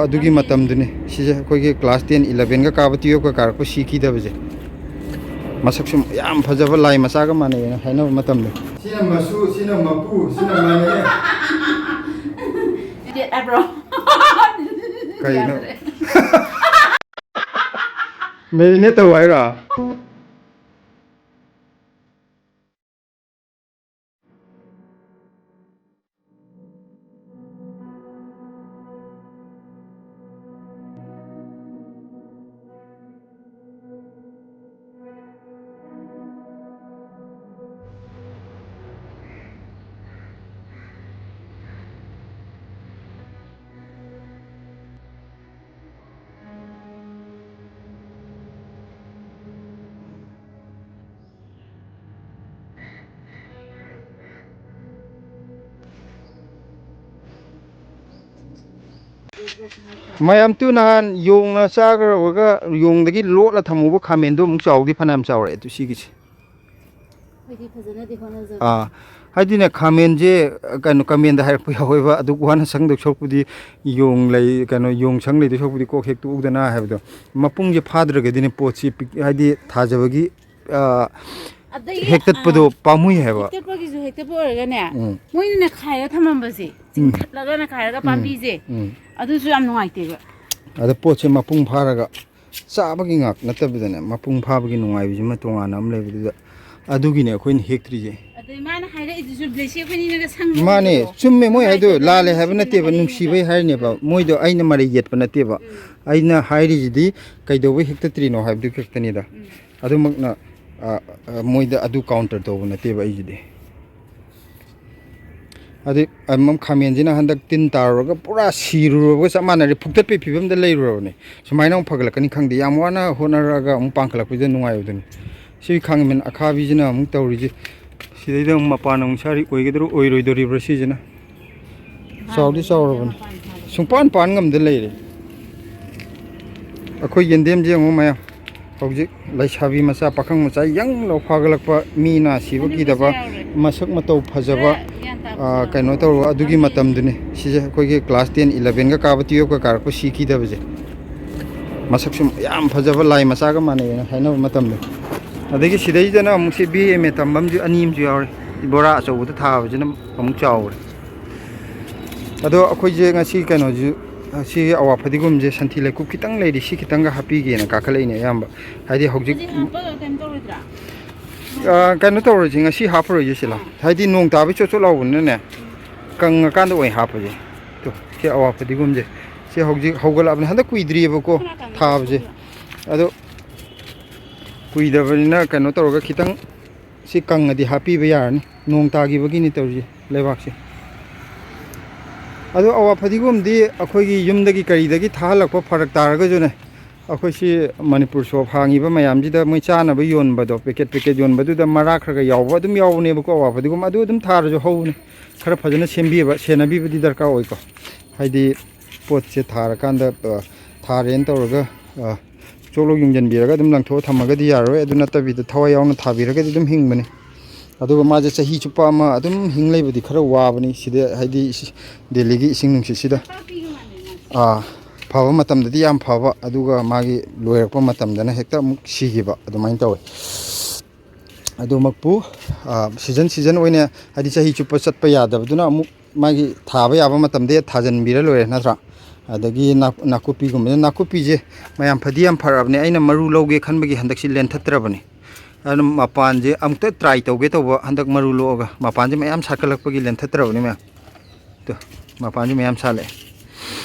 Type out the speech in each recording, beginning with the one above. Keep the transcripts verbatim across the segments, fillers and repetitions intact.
ꯑꯗꯨꯒꯤ ꯃꯇꯝꯗꯨꯅꯤ ꯁꯤꯁꯦ, ꯑꯩꯈꯣꯏꯒꯤ class ten, elevenꯒ ꯀꯥꯕ, twelveꯀ ꯀꯥꯔꯛꯄ ꯁꯤ ꯀꯤꯗꯕꯁꯦ꯫ ꯃꯁꯛꯁꯨ ꯌꯥꯝ ꯐꯖꯕ, ꯂꯥꯏ ꯃꯆꯥꯒ ꯃꯥꯟꯅꯩꯅ ꯍꯥꯏꯅꯕ ꯃꯇꯝꯗꯣ꯫ ꯁꯤꯅ ꯃꯁꯨ, ꯁꯤꯅ ꯃꯄꯨ, ꯁꯤꯅ ꯃꯅꯦ꯫ ꯗꯦꯠ ꯍꯥꯏꯕ꯭ꯔꯣ? ꯀꯩꯅꯣ? ꯌꯥꯗ꯭ꯔꯦ꯫ Marinate ꯇꯧ ꯍꯥꯏꯔꯣ? ꯃꯌꯥꯝ, ꯇꯨ ꯅꯍꯥꯟ ꯌꯣꯡꯅ ꯆꯥꯈ꯭ꯔꯕꯒ ꯌꯣꯡꯗꯒꯤ ꯂꯣꯠꯂ ꯊꯝꯃꯨꯕ ꯈꯥꯃꯦꯟꯗꯣ ꯑꯃꯨꯛ ꯆꯥꯎꯗꯤ ꯐꯅꯌꯥꯝ ꯆꯥꯎꯔꯛꯑꯦ ꯇꯨ ꯁꯤꯒꯤꯁꯦ꯫ ꯑꯩꯈꯣꯏꯗꯤ ꯐꯖꯅꯗꯤ ꯍꯣꯠꯅꯖꯕ꯫ ꯑꯥ, ꯍꯥꯏꯗꯤꯅꯦ, ꯈꯥꯃꯦꯟꯁꯦ, ꯀꯩꯅꯣ, ꯀꯃꯦꯟꯗ ꯍꯥꯏꯔꯛꯄ ꯌꯥꯎꯋꯦꯕ, "ꯑꯗꯨꯛ ꯋꯥꯅ ꯁꯪꯗꯧ ꯁꯔꯨꯛꯄꯨꯗꯤ ꯌꯣꯡ ꯂꯩ, ꯀꯩꯅꯣ, ꯌꯣꯡ ꯁꯪ ꯂꯩꯗꯧ ꯁꯔꯨꯛꯄꯨꯗꯤ ꯀꯣꯛ ꯍꯦꯛꯇꯣꯛꯎꯗꯅ" ꯍꯥꯏꯕꯗꯣ꯫ ꯃꯄꯨꯡꯁꯦ ꯐꯥꯗ꯭ꯔꯒꯗꯤꯅꯦ, ꯄꯣꯠꯁꯤ ꯄꯤꯛ-, ꯍꯥꯏꯗꯤ ꯊꯥꯖꯕꯒꯤ, ꯑꯥ, ꯑꯗꯒꯤ, ꯍꯦꯛꯇꯠꯄꯗꯣ ꯑꯥ, ꯄꯥꯝꯃꯨꯏ ꯍꯥꯏꯕ꯫ ꯍꯦꯛꯇꯠꯄꯒꯤꯁꯨ ꯍꯦꯛꯇꯠꯄ ꯑꯣꯏꯔꯒꯅꯦ, ꯎꯝ꯫ ꯃꯣꯏꯅꯅꯦ ꯈꯥꯏꯔ ꯊꯝꯃꯝꯕꯁꯦ, ꯎꯝ꯫ ꯆꯤꯡꯈꯠꯂꯒꯅꯦ ꯈꯥꯏꯔꯒ ꯎꯝ꯫ ꯄꯥꯝꯕꯤꯁꯦ, ꯎꯝ꯫ ꯑꯗꯨꯁꯨ ꯌꯥꯝ ꯅꯨꯡꯉꯥꯏꯇꯦꯕ꯫ ꯑꯗ ꯄꯣꯠꯁꯦ ꯃꯄꯨꯡ ꯐꯥꯔꯒ ꯆꯥꯕꯒꯤ ꯉꯥꯛ ꯅꯠꯇꯕꯗꯅꯦ, ꯃꯄꯨꯡ ꯐꯥꯕꯒꯤ ꯅꯨꯡꯉꯥꯏꯕꯁꯤꯃ ꯇꯣꯉꯥꯟꯅ ꯑꯃ ꯂꯩꯕꯗꯨꯗ, ꯑꯗꯨꯒꯤꯅꯦ ꯑꯩꯈꯣꯏꯅ ꯍꯦꯛꯇ꯭ꯔꯤꯁꯦ꯫ ꯑꯗꯩ ꯃꯥꯅ ꯍꯥꯏꯔꯛꯏꯗꯨꯁꯨ, ꯕ꯭ꯂꯦꯁꯤ ꯑꯩꯈꯣꯏꯅꯤꯅꯒ ꯁꯪꯕ ꯃꯥꯅꯦ, ꯎꯕꯗꯣ ꯆꯨꯝꯃꯦ꯫ ꯃꯣꯏ ꯍꯥꯏꯗꯣ ꯅꯨꯡꯉꯥꯏꯇꯕꯅꯦ, ꯂꯥꯜꯂꯦ ꯍꯥꯏꯕ ꯅꯨꯡꯁꯤꯕꯅꯦ ꯅꯠꯇꯦꯕ, ꯍꯥꯏꯔꯤꯅꯦꯕ꯫ ꯅꯨꯡꯁꯤꯕꯩ ꯍꯥꯏꯔꯤꯅꯦꯕ꯫ ꯎꯝ꯫ ꯃꯣꯏꯗꯣ ꯑꯩꯅ ꯃꯔꯩ ꯌꯦꯠꯄ ꯅꯠꯇꯦꯕ꯫ ꯎꯝ꯫ ꯑꯩꯅ ꯍꯥꯏꯔꯤꯁꯤꯗꯤ ꯀꯩꯗꯧꯕꯩ ꯍꯦꯛꯇꯠꯇ꯭ꯔꯤꯅꯣ ꯍꯥꯏꯕꯗꯨ ꯈꯛꯇꯅꯤꯗ꯫ ꯎꯝ꯫ ꯑꯗꯨꯃꯛꯅ, ꯑ, ꯑ, ꯃꯣꯏꯗ ꯑꯗꯨ counter ꯇꯧꯕ ꯅꯠꯇꯦꯕ ꯑꯩꯁꯤꯗꯤ꯫ ꯑꯗꯩ, ꯑꯃ ꯈꯥꯃꯦꯟꯁꯤꯅ ꯍꯟꯗꯛ ꯇꯤꯟ ꯇꯥꯔꯨꯔꯒ ꯄꯨꯔꯥ ꯁꯤꯔꯨꯔꯕꯒ ꯆꯞ ꯃꯥꯟꯅꯔꯦ, ꯐꯨꯛꯇꯠꯄꯒꯤ ꯐꯤꯕꯝꯗ ꯂꯩꯔꯨꯔꯕꯅꯦ꯫ ꯁꯨꯃꯥꯏꯅ ꯑꯃꯨꯛ ꯐꯒꯠꯂꯛꯀꯅꯤ ꯈꯪꯗꯦ, ꯌꯥꯝ ꯋꯥꯅ ꯍꯣꯠꯅꯔꯛꯑꯒ ꯑꯃꯨꯛ ꯄꯥꯡꯈꯠꯂꯛꯄꯁꯤꯗ ꯅꯨꯡꯉꯥꯏꯕꯗꯨꯅꯤ꯫ ꯁꯤ ꯈꯥꯃꯦꯟ ꯑꯈꯥꯕꯤꯁꯤꯅ ꯑꯃꯨꯛ ꯇꯧꯔꯤꯁꯦ, ꯁꯤꯗꯩꯗ ꯑꯃꯨꯛ ꯃꯄꯥꯟ ꯑꯃꯨꯛ ꯁꯥꯔꯤ, ꯑꯣꯏꯒꯗ꯭ꯔꯣ ꯑꯣꯏꯔꯣꯏꯗꯣꯔꯤꯕ꯭ꯔꯣ ꯁꯤꯁꯤꯅ? ꯆꯥꯎꯗꯤ ꯆꯥꯎꯔꯕꯅꯤ, ꯁꯨꯡꯄꯥꯟ ꯄꯥꯟ ꯉꯝꯗ ꯂꯩꯔꯦ꯫ ꯑꯩꯈꯣꯏ ꯌꯦꯟꯗꯦꯝꯁꯦ ꯌꯦꯡꯉꯨ ꯃꯌꯥꯝ, ꯍꯧꯖꯤꯛ ꯂꯩꯁꯥꯕꯤ ꯃꯆꯥ, ꯄꯥꯈꯪ ꯃꯆꯥ ꯌꯪ ꯂꯧ ꯐꯥꯒꯠꯂꯛꯄ, ꯃꯤ ꯅꯥ ꯁꯤꯕ ꯀꯤꯗꯕ, ꯃꯁꯛ ꯃꯇꯧ ꯐꯖꯕ, ꯈꯔ ꯒ꯭ꯌꯥꯟ ꯇꯥꯕ ꯑꯥ, ꯁꯥꯕ꯫ ꯀꯩꯅꯣ ꯇꯧꯔꯣ, ꯑꯗꯨꯒꯤ ꯃꯇꯝꯗꯨꯅꯤ꯫ ꯁꯤꯁꯦ ꯑꯩꯈꯣꯏꯒꯤ class ten, eleven ꯒ ꯀꯥꯕ, twelve ꯀ ꯀꯥꯔꯛꯄ ꯁꯤꯈꯤꯗꯕꯁꯦ꯫ ꯃꯁꯛꯁꯨ ꯌꯥꯝ ꯐꯖꯕ ꯂꯥꯏ ꯃꯆꯥꯒ ꯃꯥꯟꯅꯩꯅ ꯍꯥꯏꯅꯕ ꯃꯇꯝꯗꯣ꯫ ꯑꯗꯒꯤ ꯁꯤꯗꯩꯁꯤꯗꯅ ꯑꯃꯨꯛ ꯁꯤ B A M A ꯇꯝꯕ ꯑꯃꯁꯨ ꯑꯅꯤ ꯑꯃꯁꯨ ꯌꯥꯎꯔꯦ꯫ ꯕꯣꯔꯥ ꯑꯆꯧꯕꯗ ꯊꯥꯕꯁꯤꯅ ꯑꯃꯨꯛ ꯆꯥꯎꯔꯦ꯫ ꯑꯗꯣ ꯑꯩꯈꯣꯏꯁꯦ ꯉꯁꯤ ꯀꯩꯅꯣꯁꯨ, ꯁꯤ ꯑꯋꯥ ꯐꯗꯤꯒꯣꯝꯁꯦ ꯁꯟꯊꯤ ꯂꯩꯀꯨꯞ ꯈꯤꯇꯪ ꯂꯩꯔꯤ, ꯁꯤ ꯈꯤꯇꯪꯒ ꯍꯥꯞꯄꯤꯒꯦꯅ ꯀꯥꯈꯠꯂꯛꯏꯅꯦ ꯑꯌꯥꯝꯕ꯫ ꯍꯥꯏꯗꯤ ꯍꯧꯖꯤꯛ ꯍꯧꯖꯤꯛ ꯍꯥꯞꯄꯒ ꯀꯩꯅꯣ ꯇꯧꯔꯣꯏꯗ꯭ꯔꯥ? ꯑꯥ, ꯀꯩꯅꯣ ꯇꯧꯔꯣꯏꯁꯤ, ꯉꯁꯤ ꯍꯥꯞꯄꯔꯣꯏꯁꯦ ꯁꯤꯂꯥ꯫ ꯑꯥ꯫ ꯍꯥꯏꯗꯤ ꯅꯣꯡ ꯇꯥꯕꯩ ꯆꯣꯠ ꯆꯣꯠ ꯂꯥꯎꯕꯅꯤꯅꯅꯦ, ꯀꯪꯉꯀꯥꯟꯗ ꯑꯣꯏꯅ ꯍꯥꯞꯄꯁꯦ꯫ ꯇꯣ, ꯁꯤ ꯑꯋꯥ ꯐꯗꯤꯒꯣꯝꯁꯦ꯫ ꯁꯤ ꯍꯧꯖꯤꯛ ꯍꯧꯒꯠꯂꯛꯑꯕꯅꯤ, ꯍꯟꯗꯛ ꯀꯨꯏꯗ꯭ꯔꯤꯑꯕꯀꯣ ꯈꯔ ꯀꯪꯉ ꯊꯥꯕꯁꯦ꯫ ꯆꯣꯠꯄ꯫ ꯑꯗꯣ ꯀꯨꯏꯗꯕꯅꯤꯅ ꯀꯩꯅꯣ ꯇꯧꯔꯒ ꯈꯤꯇꯪ ꯁꯤ ꯀꯪꯉꯗꯤ ꯍꯥꯞꯄꯤꯕ ꯌꯥꯔꯅꯤ꯫ ꯅꯣꯡ ꯇꯥꯈꯤꯕꯒꯤꯅꯤ ꯇꯧꯔꯤꯁꯦ ꯂꯩꯕꯥꯛꯁꯦ꯫ ꯑꯗꯣ ꯑꯋꯥ ꯐꯗꯤꯒꯣꯝꯗꯤ ꯑꯩꯈꯣꯏꯒꯤ ꯌꯨꯝꯗꯒꯤ ꯀꯔꯤꯗꯒꯤ ꯊꯥꯍꯜꯂꯛꯄ ꯐꯔꯛ ꯇꯥꯔꯒꯁꯨꯅꯦ, ꯑꯩꯈꯣꯏ ꯁꯤ ꯃꯅꯤꯄꯨꯔ ꯁꯣꯞ ꯍꯥꯡꯉꯤꯕ ꯃꯌꯥꯝꯁꯤꯗ ꯃꯣꯏ ꯆꯥꯅꯕ ꯌꯣꯟꯕꯗꯣ, ꯄꯦꯀꯦꯠ ꯄꯦꯀꯦꯠ ꯌꯣꯟꯕꯗꯨꯗ ꯃꯔꯥ ꯈꯔ ꯈꯔ ꯌꯥꯎꯕ ꯑꯗꯨꯝ ꯌꯥꯎꯕꯅꯦꯕꯀꯣ, ꯑꯋꯥ ꯐꯗꯤꯒꯣꯝ꯫ ꯑꯗꯨ ꯑꯗꯨꯝ ꯊꯥꯔꯁꯨ ꯍꯧꯕꯅꯤ꯫ ꯈꯔ ꯐꯖꯅ ꯁꯦꯝꯕꯤꯕ, ꯁꯦꯟꯅꯕꯤꯕꯗꯤ ꯗꯔꯀꯥꯔ ꯑꯣꯏꯀꯣ꯫ ꯍꯥꯏꯗꯤ ꯄꯣꯠꯁꯦ ꯊꯥꯔꯀꯥꯟꯗ, ꯑ, ꯊꯥꯔꯦꯅ ꯇꯧꯔꯒ, ꯑ, ꯆꯣꯠꯂꯣꯛ ꯌꯨꯡꯁꯤꯟꯕꯤꯔꯒ ꯑꯗꯨꯝ ꯂꯪꯊꯣꯛꯑ ꯊꯝꯃꯒꯗꯤ ꯌꯥꯔꯔꯣꯏ꯫ ꯑꯗꯨ ꯅꯠꯇꯕꯤꯗ ꯊꯋꯥꯏ ꯌꯥꯎꯅ ꯊꯥꯕꯤꯔꯒꯗꯤ ꯑꯗꯨꯝ ꯍꯤꯡꯕꯅꯤ꯫ ꯑꯗꯨꯒ ꯃꯥꯁꯦ ꯆꯍꯤ ꯆꯨꯞꯄ ꯑꯃ ꯑꯗꯨꯝ ꯍꯤꯡ ꯂꯩꯕꯗꯤ ꯈꯔ ꯋꯥꯕꯅꯤ ꯁꯤꯗ, ꯍꯥꯏꯗꯤ ꯏꯁ-, ꯗꯦꯜꯂꯤꯒꯤ ꯏꯁꯤꯡ ꯅꯨꯡꯁꯤꯠꯁꯤꯗ꯫ ꯄꯥꯛꯄꯤꯒ ꯃꯥꯟꯅꯩ ꯃꯥꯁꯦ꯫ ꯑꯥ, ꯐꯕ ꯃꯇꯝꯗꯗꯤ ꯌꯥꯝ ꯐꯕ, ꯑꯗꯨꯒ ꯃꯥꯒꯤ ꯂꯣꯏꯔꯛꯄ ꯃꯇꯝꯗꯅ ꯍꯦꯛꯇ ꯑꯃꯨꯛ ꯁꯤꯈꯤꯕ, ꯑꯗꯨꯃꯥꯏꯅ ꯇꯧꯋꯦ꯫ ꯑꯗꯨꯃꯛꯄꯨ, ꯑꯥ, ꯁꯤꯖꯟ ꯁꯤꯖꯟ ꯑꯣꯏꯅ, ꯍꯥꯏꯗꯤ ꯆꯍꯤ ꯆꯨꯞꯄ ꯆꯠꯄ ꯌꯥꯗꯕꯗꯨꯅ ꯑꯃꯨꯛ ꯃꯥꯒꯤ ꯊꯥꯕ ꯌꯥꯕ ꯃꯇꯝꯗ ꯊꯥꯖꯟꯕꯤꯔ ꯂꯣꯏꯔꯦ, ꯅꯠꯇ꯭ꯔꯥ? ꯑꯗꯒꯤ ꯅꯥ-, ꯅꯥꯀꯨꯞꯄꯤꯒꯨꯝꯕꯁꯦ, ꯅꯥꯀꯨꯞꯄꯤꯁꯦ ꯃꯌꯥꯝ ꯐꯗꯤ ꯌꯥꯝ ꯐꯔꯕꯅꯦ꯫ ꯑꯩꯅ ꯃꯔꯨ ꯂꯧꯒꯦ ꯈꯟꯕꯒꯤ ꯍꯟꯗꯛꯁꯤ ꯂꯦꯟꯊꯠꯇ꯭ꯔꯕꯅꯤ꯫ ꯑꯗꯨꯅ ꯃꯄꯥꯟꯁꯦ ꯑꯃꯨꯛꯇ try ꯇꯧꯒꯦ ꯇꯧꯕ, ꯍꯟꯗꯛ ꯃꯔꯨ ꯂꯣꯛꯑꯒ ꯃꯄꯥꯟꯁꯦ ꯃꯌꯥꯝ ꯁꯥꯠꯀꯠꯂꯛꯄꯒꯤ ꯂꯦꯟꯊꯠꯇ꯭ꯔꯕꯅꯤ ꯃꯌꯥꯝ꯫ ꯇꯨ, ꯃꯄꯥꯟꯁꯦ ꯃꯌꯥꯝ ꯁꯥꯠꯂꯛꯑꯦ꯫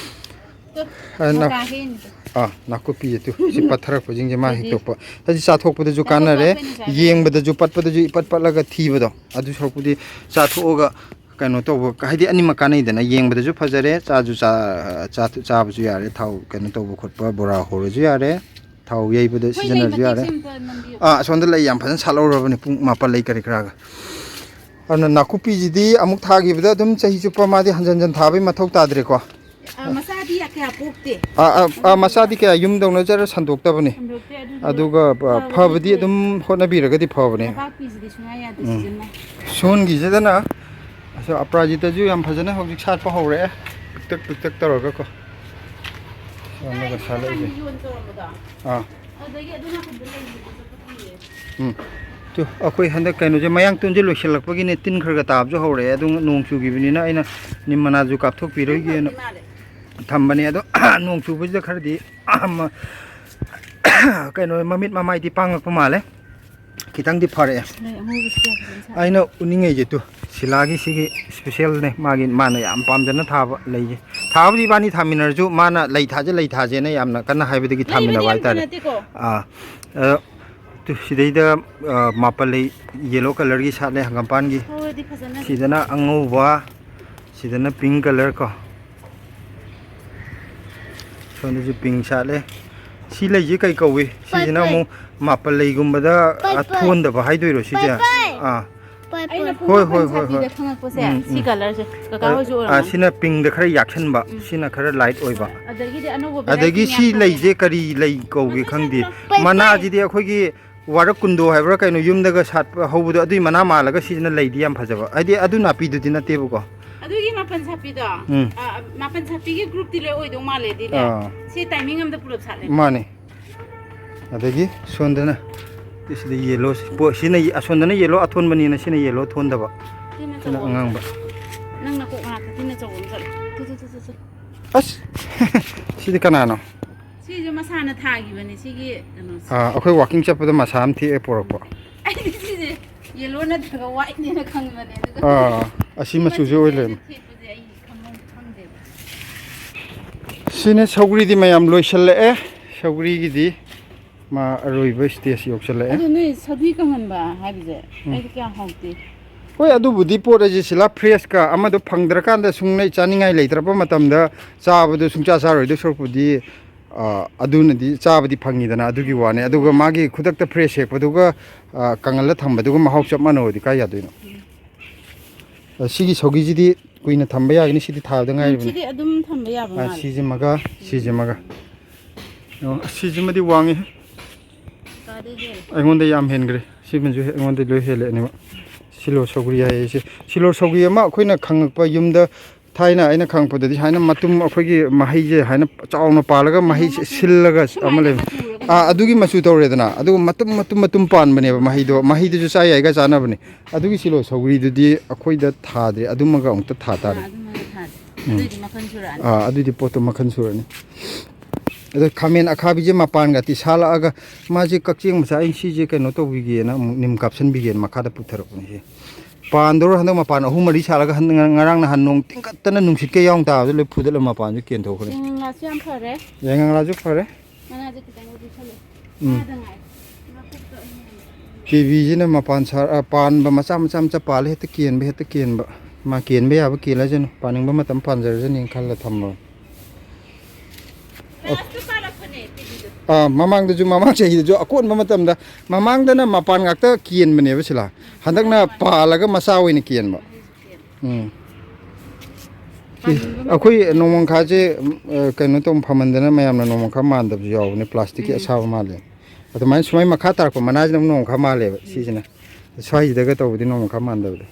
ꯇꯨ, ꯑ, ꯅꯥ-, ꯃꯀꯥ ꯍꯦꯟꯅꯤꯗꯣ꯫ ꯑꯥ, ꯅꯥꯀꯨꯞꯄꯤꯁꯦ ꯇꯨ, ꯁꯤ ꯄꯠꯊꯔꯛꯄꯁꯤꯡꯁꯦ ꯃꯥ ꯁꯤꯗꯤ ꯍꯦꯛꯇꯣꯛꯄ꯫ ꯍꯥꯏꯗꯤ ꯆꯥꯊꯣꯛꯄꯗꯁꯨ ꯆꯥꯊꯣꯛꯄ ꯀꯥꯟꯅꯔꯦ, ꯑꯩꯈꯣꯏꯅ ꯆꯥꯕ꯫ ꯌꯦꯡꯕꯗꯁꯨ ꯄꯠꯄꯗꯁꯨ ꯏꯄꯠ ꯄꯠꯂꯒ ꯊꯤꯕꯗꯣ, ꯑꯗꯨ ꯁꯔꯨꯛꯄꯨꯗꯤ ꯆꯥꯊꯣꯛꯑꯒ ꯀꯩꯅꯣ ꯇꯧꯕ, ꯍꯥꯏꯗꯤ ꯑꯅꯤꯃꯛ ꯀꯥꯟꯅꯩꯗꯅ, ꯌꯦꯡꯕꯗꯁꯨ ꯐꯖꯔꯦ, ꯆꯥꯁꯨ ꯆꯥ-, ꯆꯥ-, ꯆꯥꯕꯁꯨ ꯌꯥꯔꯦ, ꯊꯥꯎ ꯀꯩꯅꯣ ꯇꯧꯕ ꯈꯣꯠꯄ, ꯕꯣꯔꯥ ꯍꯧꯔꯁꯨ ꯌꯥꯔꯦ, ꯊꯥꯎ ꯌꯩꯕꯗ ꯑꯩꯈꯣꯏ ꯂꯩ ꯁꯤꯖꯤꯟꯅꯔꯁꯨ ꯌꯥꯔꯦ꯫ ꯃꯇꯦꯛꯁꯦ ꯑꯃꯇ ꯅꯝꯕꯤꯌꯨ꯫ ꯑꯥ, ꯑꯁꯣꯝꯗ ꯂꯩ ꯌꯥꯝ ꯐꯖꯅ ꯁꯥꯠꯍꯧꯔꯕꯅꯤ, ꯄꯨꯡ ꯃꯥꯄꯜ ꯂꯩ ꯀꯔꯤ ꯀꯔꯥꯒ꯫ ꯑꯗꯨꯅ ꯅꯥꯀꯨꯞꯄꯤꯁꯤꯗꯤ ꯑꯃꯨꯛ ꯊꯥꯈꯤꯕꯗ ꯑꯗꯨꯝ ꯆꯍꯤ ꯆꯨꯞꯄ ꯃꯥꯗꯤ ꯍꯟꯖꯟ ꯍꯟꯖꯟ ꯊꯥꯕꯒꯤ ꯃꯊꯧ ꯇꯥꯗ꯭ꯔꯦꯀꯣ꯫ ꯑ, ꯃꯆꯥꯗꯤ ꯀꯌꯥ ꯄꯣꯛꯇꯦ꯫ ꯑꯥ, ꯑꯥ, ꯑꯥ, ꯃꯆꯥꯗꯤ ꯀꯌꯥ ꯌꯨꯝꯗꯧꯅ ꯖꯔ ꯁꯟꯗꯣꯛꯇꯕꯅꯤ꯫ ꯁꯟꯗꯣꯛꯇꯦ, ꯑꯗꯨꯗꯤ ꯑꯗꯨꯒ, ꯑ, ꯐꯕꯗꯤ ꯐꯕꯗꯤ ꯑꯗꯨꯝ ꯍꯣꯠꯅꯕꯤꯔꯒꯗꯤ ꯐꯕꯅꯦ꯫ ꯅꯄꯥꯛꯄꯤꯁꯤꯗꯤ ꯁꯨꯡꯌꯥ ꯌꯥꯗꯦ, ꯎꯝ꯫ ꯁꯤꯖꯟꯅ꯫ ꯁꯣꯟꯒꯤꯁꯤꯗꯅ, ꯑꯁ, ꯑꯄꯔꯥꯖꯤꯇꯥꯁꯨ ꯌꯥꯝ ꯐꯖꯅ ꯍꯧꯖꯤꯛ ꯁꯥꯠꯄ ꯍꯧꯔꯛꯑꯦ, ꯄꯤꯛꯇꯛ ꯄꯤꯛꯇꯛ ꯇꯧꯔꯒꯀꯣ꯫ ꯁꯣꯝꯗꯒ ꯁꯥꯠꯂꯛꯏꯁꯦ꯫ ꯌꯣꯟ ꯇꯧꯔꯝꯕꯗꯣ꯫ ꯑꯥ꯫ ꯑꯗꯨꯗꯒꯤ ꯑꯗꯨ ꯅꯥꯀꯟꯗ ꯂꯩꯕꯗꯨꯁꯨ ꯐꯠꯇꯤꯌꯦ꯫ ꯎꯝ꯫ ꯇꯨ, ꯑꯩꯈꯣꯏ ꯍꯟꯗꯛ ꯀꯩꯅꯣꯁꯦ, ꯃꯌꯥꯡꯇꯣꯟꯁꯦ ꯂꯣꯏꯁꯤꯜꯂꯛꯄꯒꯤꯅꯦ, ꯇꯤꯟ ꯈꯔ ꯈꯔ ꯇꯥꯕꯁꯨ ꯍꯧꯔꯛꯑꯦ꯫ ꯑꯗꯨ ꯅꯣꯡ ꯆꯨꯈꯤꯕꯅꯤꯅ ꯑꯩꯅ ꯅꯤꯝ ꯃꯅꯥꯁꯨ ꯀꯥꯞꯊꯣꯛꯄꯤꯔꯣꯏꯒꯦꯅ ꯊꯝꯕꯅꯦ꯫ ꯑꯗꯣ ꯅꯣꯡ ꯆꯨꯕꯁꯤꯗ ꯈꯔꯗꯤ, ꯑꯃ, ꯀꯩꯅꯣ, ꯃꯃꯤꯠ ꯃꯃꯥꯏꯗꯤ ꯄꯥꯡꯉꯛꯄ ꯃꯥꯜꯂꯦ꯫ ꯈꯤꯇꯪꯗꯤ ꯐꯔꯛꯑꯦ꯫ ꯂꯩ ꯑꯉꯧꯕꯁꯤ ꯀꯌꯥ ꯐꯖꯅ ꯁꯥꯠꯂꯦ꯫ ꯑꯩꯅ ꯎꯅꯤꯡꯉꯩꯁꯦ ꯇꯨ, ꯁꯤꯂꯥꯒꯤ ꯁꯤꯒꯤ ꯏꯁꯄꯤꯁꯦꯜꯅꯦ, ꯃꯥꯒꯤ, ꯃꯥꯅ ꯌꯥꯝ ꯄꯥꯝꯖꯅ ꯊꯥꯕ ꯂꯩꯁꯦ꯫ ꯊꯥꯕꯨꯗꯤ ꯏꯕꯥꯅꯤ ꯊꯥꯃꯤꯟꯅꯔꯁꯨ ꯃꯥꯅ ꯂꯩ ꯊꯥꯁꯦ, ꯂꯩ ꯊꯥꯁꯦꯅ ꯌꯥꯝꯅ ꯀꯟꯅ ꯍꯥꯏꯕꯗꯒꯤ ꯂꯩꯕꯗꯤ ꯊꯥꯃꯤꯟꯅꯕ ꯑꯝꯇ ꯍꯥꯏꯇꯥꯔꯦ꯫ ꯅꯠꯇꯦꯀꯣ꯫ ꯑꯥ, ꯑꯗꯣ ꯇꯨ, ꯁꯤꯗꯩꯗ, ꯑꯥ, ꯃꯥꯄꯜ ꯂꯩ ꯌꯦꯂꯣ ꯀꯂꯔꯒꯤ ꯁꯥꯠꯂꯦ, ꯍꯪꯒꯥꯝꯄꯥꯟꯒꯤ꯫ ꯍꯧꯔꯗꯤ ꯐꯖꯅ꯫ ꯁꯤꯗꯅ ꯑꯉꯧꯕ, ꯁꯤꯗꯅ ꯄꯤꯡ ꯀꯂꯔ ꯀꯣ꯫ ꯁꯣꯝꯗꯁꯨ ꯄꯤꯡ ꯁꯥꯠꯂꯦ꯫ ꯁꯤ ꯂꯩꯁꯤ ꯀꯩ ꯀꯧꯏ? ꯁꯤꯁꯤꯅ ꯄꯥꯏ, ꯄꯥꯏ꯫ ꯑꯃꯨꯛ ꯃꯥꯄꯜ ꯂꯩꯒꯨꯝꯕꯗ ꯄꯥꯏ, ꯄꯥꯏ꯫ ꯑꯊꯣꯟꯗꯕ ꯍꯥꯏꯗꯣꯏꯔꯣ ꯁꯤꯁꯦ? ꯄꯥꯏ, ꯄꯥꯏ꯫ ꯑꯥ꯫ ꯄꯥꯏ, ꯑꯩꯅ ꯄꯥꯏ꯫ ꯄꯨꯡ ꯍꯣꯏ, ꯃꯥꯄꯟ ꯍꯣꯏ, ꯍꯣꯏ, ꯍꯣꯏ꯫ ꯁꯥꯕꯤꯗ ꯈꯪꯉꯛꯄꯁꯦ ꯎꯝ, ꯁꯤ ꯎꯝ꯫ ꯀꯂꯔꯁꯦ꯫ ꯀꯀꯥ ꯑ, ꯍꯣꯏꯁꯨ ꯑ, ꯑꯣꯏꯔꯝꯒꯅꯤ꯫ ꯁꯤꯅ ꯄꯤꯡꯗ ꯈꯔ ꯌꯥꯛꯁꯟꯕ, ꯎꯝ꯫ ꯁꯤꯅ ꯈꯔ ꯂꯥꯏꯠ ꯑꯣꯏꯕ꯫ ꯑꯗꯒꯤꯗꯤ ꯑꯅꯧꯕ ꯑꯗꯒꯤ variety ꯁꯤ ꯃꯌꯥꯝ ꯂꯩꯁꯦ ꯊꯣꯛꯂꯛꯑꯦ꯫ ꯀꯔꯤ ꯂꯩ ꯀꯧꯒꯦ ꯈꯪꯗꯦ꯫ ꯄꯥꯏ, ꯄꯥꯏ꯫ ꯃꯅꯥꯁꯤꯗꯤ ꯑꯩꯈꯣꯏꯒꯤ ꯋꯥꯔꯛ ꯀꯨꯟꯗꯣ ꯍꯥꯏꯕ꯭ꯔꯥ ꯀꯩꯅꯣ, ꯌꯨꯝꯗꯒ ꯁꯥꯠꯄ ꯍꯧꯕꯗꯣ, ꯑꯗꯨꯏ ꯃꯅꯥ ꯃꯥꯜꯂꯒ ꯁꯤꯁꯤꯅ ꯂꯩꯗꯤ ꯌꯥꯝ ꯐꯖꯕ, ꯍꯥꯏꯗꯤ ꯑꯗꯨ ꯅꯥꯄꯤꯗꯨꯗꯤ ꯅꯠꯇꯦꯕꯀꯣ꯫ ꯑꯗꯨꯒꯤ ꯃꯥꯄꯟ ꯁꯥꯠꯄꯤꯗꯣ? ꯎꯝ꯫ ꯑ, ꯃꯥꯄꯟ ꯁꯥꯠꯄꯤꯒꯤ ꯒ꯭ꯔꯨꯞꯇꯤ ꯂꯣꯏ ꯑꯣꯏꯗꯧ ꯃꯥꯜꯂꯦ ꯑꯗꯨꯗꯤ꯫ ꯑꯥ꯫ ꯁꯤ ꯇꯥꯏꯃꯤꯡ ꯑꯃꯗ ꯄꯨꯂꯞ ꯁꯥꯠꯂꯦ꯫ ꯃꯥꯅꯦ꯫ ꯑꯗꯒꯤ ꯁꯣꯝꯗꯅ, ꯁꯤꯗ ꯌꯦꯜꯂꯣ, ꯄꯣ-, ꯁꯤꯅ, ꯑꯁꯣꯝꯗꯅ ꯌꯦꯜꯂꯣ ꯑꯊꯣꯟꯕꯅꯤꯅ ꯁꯤꯅ ꯌꯦꯜꯂꯣ ꯊꯣꯟꯗꯕ꯫ ꯇꯤꯟ ꯁꯤꯅ ꯑꯆꯧꯕ ꯑꯃ ꯑꯉꯥꯡꯕ꯫ ꯆꯠꯂꯦ꯫ ꯅꯪ ꯅꯀꯣꯛ ꯃꯅꯥꯛꯇ ꯇꯤꯟ ꯑꯆꯧꯕ ꯑꯃ ꯆꯠꯂꯦ꯫ Two, two, two, two, two. ꯑꯁ! ꯁꯤꯗꯤ ꯀꯅꯥꯅꯣ? ꯁꯤꯁꯦ ꯃꯁꯥꯅ ꯊꯥꯈꯤꯕꯅꯦ, ꯁꯤꯒꯤ ꯀꯩꯅꯣꯁꯦ꯫ ꯑꯥ, ꯑꯩꯈꯣꯏ ꯋꯥꯀꯤꯡ ꯆꯠꯄꯗ ꯃꯁꯥ ꯑꯃ ꯊꯦꯛꯑꯦ ꯄꯨꯔꯛꯄ꯫ ꯑꯩꯗꯤ ꯁꯤꯁꯦ ꯌꯦꯜꯂꯣ ꯅꯠꯇ꯭ꯔꯒ ꯋꯥꯏꯠꯅꯦꯅ ꯈꯪꯕꯅꯦ, ꯑꯗꯨꯒ ꯑꯥ, ꯑꯁꯤ ꯁꯤ ꯃꯆꯨꯁꯦ ꯑꯣꯏ ꯃꯆꯨꯁꯦ ꯂꯩꯔꯝꯃꯦ꯫ ꯊꯦꯛꯄꯁꯦ ꯑꯩ ꯈꯪꯍꯧ-, ꯈꯪꯗꯦꯕ꯫ ꯁꯤꯅ ꯁꯧꯒ꯭ꯔꯤꯗꯤ ꯃꯌꯥꯝ ꯂꯣꯏꯁꯤꯜꯂꯛꯑꯦ꯫ ꯁꯧꯒ꯭ꯔꯤꯒꯤꯗꯤ ꯃꯥ ꯑꯔꯣꯏꯕ ꯁ꯭ꯇꯦꯖ ꯌꯧꯁꯜꯂꯛꯑꯦ꯫ ꯑꯗꯨ ꯅꯣꯏ ꯁꯧꯒ꯭ꯔꯤ ꯀꯪꯍꯟꯕ ꯍꯥꯏꯕꯁꯦ ꯎꯝ꯫ ꯑꯩꯗꯤ ꯀꯌꯥ ꯍꯥꯎꯇꯦ꯫ ꯍꯣꯏ, ꯑꯗꯨꯕꯨꯗꯤ ꯄꯣꯠ ꯑꯁꯤ ꯁꯤꯂꯥ ꯐ꯭ꯔꯦꯁꯀ ꯑꯃꯗꯣ ꯐꯪꯗ꯭ꯔꯀꯥꯟꯗ ꯁꯨꯡ ꯂꯩ-, ꯆꯥꯅꯤꯡꯉꯥꯏ ꯂꯩꯇ꯭ꯔꯕ ꯃꯇꯝꯗ ꯆꯥꯕꯗꯣ ꯁꯨꯡꯆꯥ ꯆꯥꯔꯣꯏꯗꯧ ꯁꯔꯨꯛꯄꯨꯗꯤ, ꯑ, ꯑꯗꯨꯅꯗꯤ ꯆꯥꯕꯗꯤ ꯐꯪꯉꯤꯗꯅ, ꯑꯗꯨꯒꯤ ꯎꯝ꯫ ꯋꯥꯅꯤ꯫ ꯑꯗꯨꯒ ꯃꯥꯒꯤ ꯈꯨꯗꯛꯇ ꯐ꯭ꯔꯦꯁ ꯍꯦꯛꯄꯗꯨꯒ, ꯑ, ꯀꯪꯍꯜꯂ ꯊꯝꯕꯗꯨꯒ ꯃꯍꯥꯎ ꯆꯞ ꯃꯥꯟꯅꯧꯔꯗꯤ ꯀꯥꯏ ꯌꯥꯗꯣꯏꯅꯣ? ꯎꯝ꯫ ꯑ, ꯁꯤꯒꯤ ꯁꯧꯒꯤꯁꯤꯗꯤ ꯀꯨꯏꯅ ꯊꯝꯕ ꯌꯥꯒꯅꯤ꯫ ꯁꯤꯗꯤ ꯊꯥꯕꯗ ꯉꯥꯏꯔꯤꯕꯅꯤ꯫ ꯁꯤꯗꯤ ꯑꯗꯨꯝ ꯊꯝꯕ ꯌꯥꯕ ꯑꯥ, ꯃꯥꯜꯂꯦ꯫ ꯁꯤꯁꯤꯃꯒ ꯁꯤꯁꯤꯃꯒ꯫ ꯑꯣ, ꯁꯤꯁꯤꯃꯗꯤ ꯋꯥꯡꯉꯤ꯫ ꯀꯥꯗꯩ ꯍꯦꯜꯂꯦ꯫ ꯑꯩꯉꯣꯟꯗ ꯌꯥꯝ ꯍꯦꯟꯈ꯭ꯔꯦ꯫ ꯁꯤꯃꯁꯨ ꯑꯩꯉꯣꯟꯗ ꯂꯣꯏ ꯍꯦꯜꯂꯦ ꯑꯅꯤꯃꯛ꯫ ꯁꯤꯂꯣ ꯁꯧꯒ꯭ꯔꯤ ꯍꯥꯏꯌꯦ ꯁꯤ꯫ ꯁꯤꯂꯣ ꯁꯧꯒ꯭ꯔꯤ ꯑꯃ ꯑꯩꯈꯣꯏꯅ ꯈꯪꯉꯛꯄ ꯌꯨꯝꯗ ꯊꯥꯏꯅ ꯑꯩꯅ ꯈꯪꯉꯛꯄꯗꯗꯤ ꯁꯨꯃꯥꯏꯅ ꯃꯇꯨꯝ ꯑꯩꯈꯣꯏꯒꯤ ꯃꯍꯩꯁꯦ ꯍꯥꯏꯅ ꯆꯥꯎꯅ ꯄꯥꯜꯂꯒ ꯃꯍꯩꯁꯦ ꯁꯤꯜꯂꯒ ꯑꯃ ꯂꯩꯕ꯫ ꯑꯥ, ꯑꯗꯨꯒꯤ ꯃꯆꯨ ꯇꯧꯔꯦꯗꯅ꯫ ꯑꯗꯨꯒ ꯃꯇꯨꯝ ꯃꯇꯨꯝ ꯃꯇꯨꯝ ꯄꯥꯟꯕꯅꯦꯕ ꯃꯍꯩꯗꯣ꯫ ꯃꯍꯩꯗꯨꯁꯨ ꯆꯥ ꯌꯥꯏꯒ ꯆꯥꯅꯕꯅꯦ꯫ ꯑꯗꯨꯒꯤ ꯁꯤꯂꯣ ꯁꯧꯒ꯭ꯔꯤꯗꯨꯗꯤ ꯑꯩꯈꯣꯏꯗ ꯊꯥꯗ꯭ꯔꯦ꯫ ꯑꯗꯨꯃꯒ ꯑꯃꯨꯛꯇ ꯊꯥ ꯇꯥꯔꯦ꯫ ꯑꯗꯨꯃꯥꯏꯅ ꯊꯥꯗꯦ꯫ ꯑꯗꯨꯏꯗꯤ ꯃꯈꯜ ꯁꯨꯔꯛꯑꯅꯤ꯫ ꯑꯥ, ꯑꯗꯨꯏꯗꯤ ꯄꯣꯠꯇꯣ ꯃꯈꯜ ꯁꯨꯔꯅꯤ꯫ ꯑꯗꯣ ꯈꯥꯃꯦꯟ ꯑꯈꯥꯕꯤꯁꯦ ꯃꯄꯥꯟꯒ ꯇꯤ ꯁꯥꯠꯂꯛꯑꯒ ꯃꯥꯁꯦ ꯀꯛꯆꯦꯡ ꯃꯆꯥ, ꯑꯩꯅ ꯁꯤꯁꯦ ꯀꯩꯅꯣ ꯇꯧꯕꯤꯒꯦꯅ ꯑꯃꯨꯛ ꯅꯤꯝ ꯀꯥꯞꯁꯤꯟꯕꯤꯒꯦꯅ ꯃꯈꯥꯗ ꯄꯨꯊꯔꯛꯄꯅꯦ ꯁꯤ꯫ ꯄꯥꯟꯗꯧꯔ ꯍꯟꯗꯛ ꯃꯄꯥꯟ ꯑꯍꯨꯝ ꯃꯔꯤ ꯁꯥꯠꯂꯒ ꯍꯟꯗꯛ ꯉꯔꯥꯡ ꯅꯍꯥꯟ ꯅꯣꯡ ꯇꯤꯡꯈꯠꯇꯅ ꯅꯨꯡꯁꯤꯠꯀ ꯌꯥꯎ ꯇꯥꯕꯗ ꯂꯣꯏ ꯐꯨꯗꯠꯂ ꯃꯄꯥꯟꯁꯨ ꯀꯦꯟꯊꯣꯛꯈ꯭ꯔꯦ꯫ ꯌꯥꯏꯉꯪꯂꯥꯁꯨ ꯌꯥꯝ ꯐꯔꯦ꯫ ꯌꯥꯏꯉꯪꯂꯥꯁꯨ ꯐꯔꯦ꯫ ꯃꯅꯥꯁꯦ ꯈꯤꯇꯪ ꯄꯤꯁꯜꯂꯦ꯫ ꯎꯝ꯫ ꯃꯥꯗ ꯉꯥꯏ꯫ ꯃꯀꯨꯞꯇꯣ ꯑꯩꯅ ꯍꯦꯟꯅ ꯀꯦꯕꯤꯁꯤꯅ ꯃꯄꯥꯟ ꯁꯥꯔ-, ꯑ, ꯄꯥꯟꯕ ꯃꯆꯥ ꯃꯆꯥ ꯃꯆꯥ ꯄꯥꯜꯂꯦ, ꯍꯦꯛꯇ ꯀꯦꯟꯕ, ꯍꯦꯛꯇ ꯀꯦꯟꯕ꯫ ꯃꯥ ꯀꯦꯟꯕ ꯌꯥꯕ ꯀꯦꯜꯂꯁꯅꯨ, ꯄꯥꯅꯤꯡꯕ ꯃꯇꯝ ꯄꯥꯟꯖꯔꯁꯅꯤ ꯈꯜꯂ ꯊꯝꯃꯕꯅꯤ꯫ ꯂꯥꯁꯇ ꯄꯥꯜꯂꯛꯄꯅꯦ ꯀꯦꯕꯤꯗꯣ꯫ ꯑꯥ, ꯃꯃꯥꯡꯗꯁꯨ, ꯃꯃꯥꯡ ꯆꯍꯤꯗꯁꯨ ꯑꯀꯣꯟꯕ ꯃꯇꯝꯗ, ꯃꯃꯥꯡꯗꯅ ꯃꯄꯥꯟ ꯉꯥꯛꯇ ꯀꯦꯟꯕꯅꯦꯕ ꯁꯤꯂꯥ, ꯍꯟꯗꯛꯅ ꯄꯥꯜꯂꯒ ꯃꯆꯥ ꯑꯣꯏꯅ ꯀꯦꯟꯕ꯫ ꯎꯝ꯫ ꯑꯩꯈꯣꯏ ꯅꯣꯡꯃꯪꯈꯥꯁꯦ, ꯎꯝ, ꯑ, ꯀꯩꯅꯣ ꯇꯧ ꯐꯝꯃꯟꯗꯅ ꯃꯌꯥꯝꯅ ꯅꯣꯡꯃꯪꯈꯥ ꯃꯥꯟꯗꯕꯁꯨ ꯌꯥꯎꯕꯅꯦ, ꯄ꯭ꯂꯥꯁꯇꯤꯛꯀꯤ ꯑꯁꯥꯕ ꯃꯥꯜꯂꯦ꯫ ꯑꯗꯨꯃꯥꯏꯅ ꯁꯨꯃꯥꯏꯅ ꯃꯈꯥ ꯇꯥꯔꯛꯄ ꯃꯅꯥꯁꯤꯅ ꯑꯃꯨꯛ ꯅꯣꯡꯃꯪꯈꯥ ꯃꯥꯜꯂꯦꯕ꯫ ꯁꯤꯁꯤꯅ ꯁ꯭ꯋꯥꯏꯁꯤꯗꯒ ꯇꯧꯕꯗꯤ ꯅꯣꯡꯃꯪꯈꯥ ꯃꯥꯟꯗꯕꯗꯣ꯫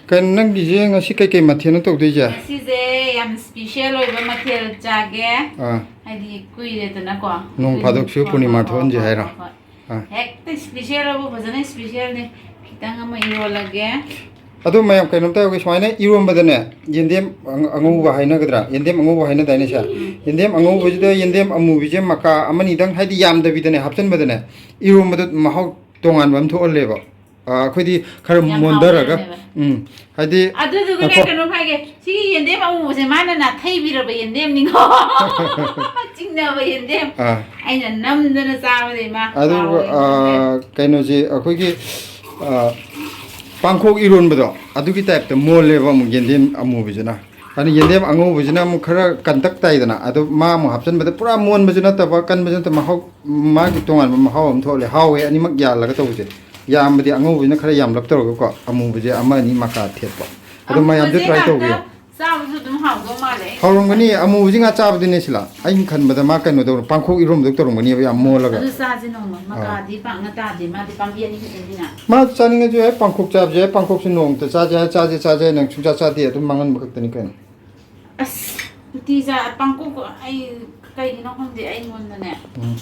ꯀꯩꯅꯣ, ꯅꯪꯒꯤꯁꯦ ꯉꯁꯤ ꯀꯩꯀꯩ ꯃꯊꯦꯜꯅꯣ ꯇꯧꯗꯣꯏꯁꯦ? ꯉꯁꯤꯁꯦ ꯌꯥꯝ ꯏꯁꯄꯤꯁꯦꯜ ꯑꯣꯏꯕ ꯃꯊꯦꯜ ꯆꯥꯒꯦ꯫ ꯑꯥ꯫ ꯍꯥꯏꯗꯤ ꯀꯨꯏꯔꯦꯗꯅꯀꯣ꯫ ꯅꯣꯡ ꯐꯥꯗꯣꯛꯁꯨ ꯍꯣꯏ, ꯄꯨꯔꯅꯤꯃꯥ ꯍꯣꯏ, ꯊꯣꯛꯍꯟꯁꯦ ꯍꯣꯏ, ꯍꯥꯏꯔꯣ? ꯍꯣꯏ, ꯍꯣꯏ꯫ ꯑꯥ꯫ ꯍꯦꯛꯇ ꯏꯁꯄꯤꯁꯦꯜ ꯑꯕꯨ ꯐꯖꯅ ꯏꯁꯄꯤꯁꯦꯜꯅꯤ꯫ ꯈꯤꯇꯪ ꯑꯃ ꯏꯔꯣꯜꯂꯒꯦ꯫ ꯑꯗꯣ ꯃꯌꯥꯝ ꯀꯩꯅꯣꯝꯇ ꯍꯥꯏꯒꯦ, ꯁꯨꯃꯥꯏꯅ ꯏꯔꯣꯝꯕꯗꯅꯦ, ꯌꯦꯟꯗꯦꯝ ꯑꯉ-, ꯑꯉꯧꯕ ꯍꯥꯏꯅꯒꯗ꯭ꯔꯥ? ꯌꯦꯟꯗꯦꯝ ꯑꯉꯧꯕ ꯍꯥꯏꯅꯗꯥꯏꯅꯦ ꯁꯦ? ꯎꯝ꯫ ꯌꯦꯟꯗꯦꯝ ꯑꯉꯧꯕꯁꯤꯗ ꯌꯦꯟꯗꯦꯝ ꯑꯃꯨꯕꯤꯁꯦ ꯃꯀꯥ ꯑꯃꯅꯤꯗꯪ, ꯍꯥꯏꯗꯤ ꯌꯥꯝꯗꯕꯤꯗꯅꯦ, ꯍꯥꯞꯆꯤꯟꯕꯗꯅꯦ, ꯏꯔꯣꯝꯕꯗ ꯃꯍꯥꯎ ꯇꯣꯉꯥꯟꯕ ꯑꯃ ꯊꯣꯛꯍꯜꯂꯦꯕ꯫ ꯑ, ꯑꯩꯈꯣꯏꯗꯤ ꯈꯔ ꯌꯥꯝ ꯃꯣꯟꯊꯔꯒ, ꯍꯥꯎꯕꯅꯦꯕ꯫ ꯎꯝ, ꯍꯥꯏꯗꯤ ꯑꯗꯨꯗꯨꯒꯅꯦ, ꯉꯥꯏꯈꯣ꯫ ꯀꯩꯅꯣꯝ ꯍꯥꯏꯒꯦ, ꯁꯤꯒꯤ ꯌꯦꯟꯗꯦꯝ ꯑꯃꯨꯕꯁꯦ ꯃꯥꯅ ꯅꯥꯊꯩꯕꯤꯔꯕ ꯌꯦꯟꯗꯦꯝꯅꯤꯀꯣ꯫ ꯆꯤꯡꯅꯕ ꯌꯦꯟꯗꯦꯝ꯫ ꯑꯥ꯫ ꯑꯩꯅ ꯅꯝꯗꯅ ꯆꯥꯕꯗꯩ ꯃꯥ ꯑꯗꯨꯒ, ꯍꯥꯎꯋꯦ꯫ ꯑ, ꯀꯩꯅꯣꯁꯦ ꯑꯩꯈꯣꯏꯒꯤ, ꯑ, ꯄꯥꯡꯈꯣꯛ ꯏꯔꯣꯟꯕꯗꯣ ꯑꯗꯨꯒꯤ ꯇꯥꯏꯞꯇ ꯃꯣꯜꯂꯦꯕ ꯑꯃꯨꯛ ꯌꯦꯟꯗꯦꯝ ꯑꯃꯨꯕꯁꯤꯅ꯫ ꯑꯗꯨ ꯌꯦꯟꯗꯦꯝ ꯑꯉꯧꯕꯁꯤꯅ ꯑꯃꯨꯛ ꯈꯔ ꯀꯟꯇꯛ ꯇꯥꯏꯗꯅ, ꯑꯗꯣ ꯃꯥ ꯑꯃꯨꯛ ꯍꯥꯞꯆꯤꯟꯕꯗ ꯄꯨꯔꯥ ꯃꯣꯟꯕꯁꯨ ꯅꯠꯇꯕ, ꯀꯟꯕꯁꯨ ꯅꯠꯇꯕ, ꯃꯍꯥꯎ, ꯃꯥꯒꯤ ꯇꯣꯉꯥꯟꯕ ꯃꯍꯥꯎ ꯑꯃ ꯊꯣꯛꯍꯜꯂꯦ꯫ ꯍꯥꯎꯋꯦ ꯑꯅꯤꯃꯛ ꯌꯥꯜꯂꯒ ꯇꯧꯕꯁꯦ꯫ ꯌꯥꯝꯕꯗꯤ ꯑꯉꯧꯕꯁꯤꯅ ꯈꯔ ꯌꯥꯝꯂꯞ ꯇꯧꯔꯒꯀꯣ, ꯑꯃꯨꯕꯁꯦ ꯑꯃ ꯑꯅꯤ ꯃꯀꯥ ꯊꯦꯠꯄ꯫ ꯑꯗꯣ ꯃꯌꯥꯝꯁꯨ ꯑꯃꯨꯕꯁꯦ try ꯉꯥꯛꯇ ꯇꯧꯕꯤꯌꯨ꯫ ꯆꯥꯕꯁꯨ ꯑꯗꯨꯝ ꯍꯥꯎꯗꯧ ꯃꯥꯜꯂꯦ꯫ ꯍꯥꯎꯔꯝꯒꯅꯤ꯫ ꯑꯃꯨꯕꯁꯤ ꯉꯥ ꯆꯥꯕꯗꯨꯅꯦ ꯁꯤꯂꯥ꯫ ꯑꯩꯅ ꯈꯟꯕꯗ ꯃꯥ ꯀꯩꯅꯣ ꯇꯧꯔ, ꯄꯥꯡꯈꯣꯛ ꯏꯔꯣꯝꯗꯧ ꯇꯧꯔꯝꯒꯅꯦꯕ, ꯌꯥꯝ ꯃꯣꯜꯂꯒ꯫ ꯑꯗꯨ ꯆꯥꯁꯦ ꯅꯣꯡꯃ꯫ ꯑꯥ꯫ ꯃꯀꯥꯗꯤ ꯄꯥꯛꯅ ꯇꯥꯗꯦ, ꯃꯥꯗꯤ ꯄꯥꯝꯕꯤ ꯑꯅꯤ ꯈꯛꯇꯅꯤꯅ꯫ ꯃꯥ ꯆꯥꯅꯤꯡꯉꯁꯨ ꯌꯥꯏ, ꯄꯥꯡꯈꯣꯛ ꯆꯥꯕꯁꯨ ꯌꯥꯏ, ꯄꯥꯡꯈꯣꯛꯁꯨ ꯅꯣꯡꯃꯇ ꯆꯥꯁꯦ ꯍꯥꯏ ꯆꯥꯁꯦ ꯆꯥꯁꯦ ꯍꯥꯏ ꯅꯪ ꯁꯨꯡꯆꯥ ꯆꯥꯗꯦ, ꯑꯗꯨꯝ ꯃꯥꯡꯍꯟꯕ ꯈꯛꯇꯅꯤ ꯀꯩꯅꯣ꯫ ꯑꯁ, ꯎꯇꯤ ꯆꯥ-, ꯄꯥꯡꯈꯣꯛ ꯑꯩ ꯀꯩꯒꯤꯅꯣ ꯈꯪꯗꯦ ꯑꯩꯉꯣꯟꯗꯅꯦ꯫ ꯎꯝ꯫